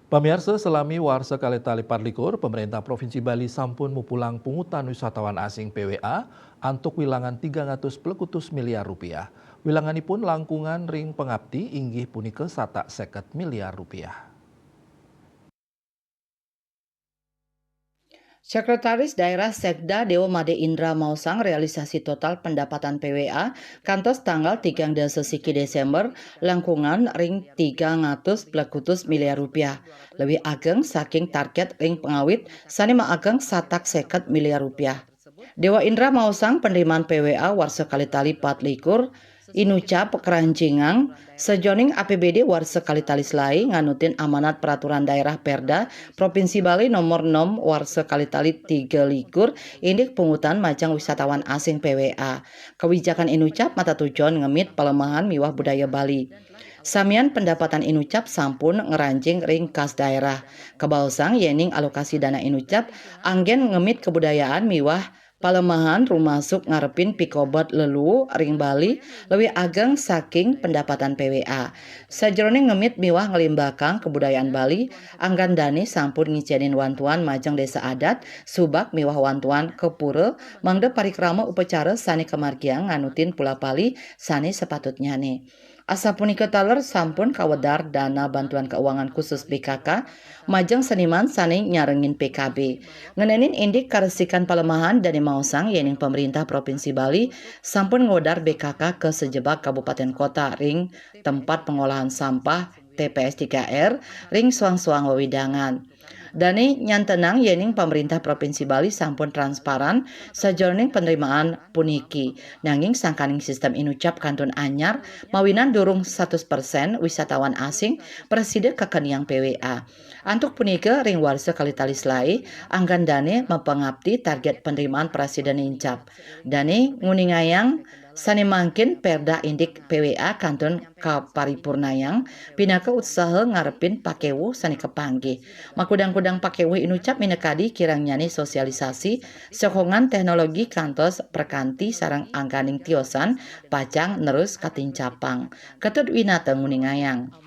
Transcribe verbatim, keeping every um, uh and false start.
Pamiarsa, salami warsa kalih tali patlikur, Pemerintah Provinsi Bali sampun mupulang pungutan wisatawan asing P W A antuk wilangan tigang atus plekutus miliar rupiah. Wilanganipun langkungan ring pangapti inggih punika satak seket miliar rupiah. Sekretaris Daerah Sekda Dewa Made Indra maosang realisasi total pendapatan P W A kantos tanggal tigang dasa siki Desember langkungan ring tigang atus plekutus miliar rupiah, lebih ageng saking target ring pangawit sane maageng satak seket miliar rupiah. Dewa Indra maosang penerimaan P W A warsa kalih tali patlikur inucap keranjingang sajoning A P B D warsa kalih tali selae nganutin amanat peraturan daerah Perda Provinsi Bali nomor enam warsa kalih tali tiga likur indik pungutan majeng wisatawan asing P W A. Kebijakan inucap mata tujuan ngemit palemahan miwah budaya Bali. Samian pendapatan inucap sampun ngranjing ring kas daerah. Kabaosang yening alokasi dana inucap anggen ngemit kebudayaan miwah palemahan rumasuk ngarepin pikobet leluu ring Bali lebih ageng saking pendapatan P W A. Sajeroning ngemit miwah nglimbakang kebudayaan Bali, anggan dane sampun ngicenin wantuan majeng desa adat, subak miwah wantuan ke pura, mangda parikrama upacara sane kamargiang nganutin pula pali sane sapatutnyane. Asapunika taler sampun kawedar dana bantuan keuangan khusus B K K majeng seniman sane nyarengin P K B. Ngenenin indik karesikan palemahan dane maosang yening pemerintah Provinsi Bali sampun ngwedar B K K ke sejebak kabupaten kota ring tempat pengolahan sampah T P S tiga R ring soang-soang wewidangan. Dane nyantenang yening pemerintah Provinsi Bali sampun transparan sajeroning penerimaan puniki. Nanging sangkaning sistem inucap kantun anyar, mawinan durung satus persen wisatawan asing prasida kakeniang P W A. Antuk punika ring warsa kalih tali selae, anggan dane mapangapti target penerimaan prasida nincap. Dane nguningayang sane mangkin Perda indik P W A kantun kaparipurnayang pinaka utsaha ngarepin pakewuh sane kapanggih. Makudang-kudang pakewuh inucap minakadi kirangnyane sosialisasi, sokongan teknologi kantos prakanti sareng angganing tiosan pacang nerus katincapang. Ketut Winata nguningayang.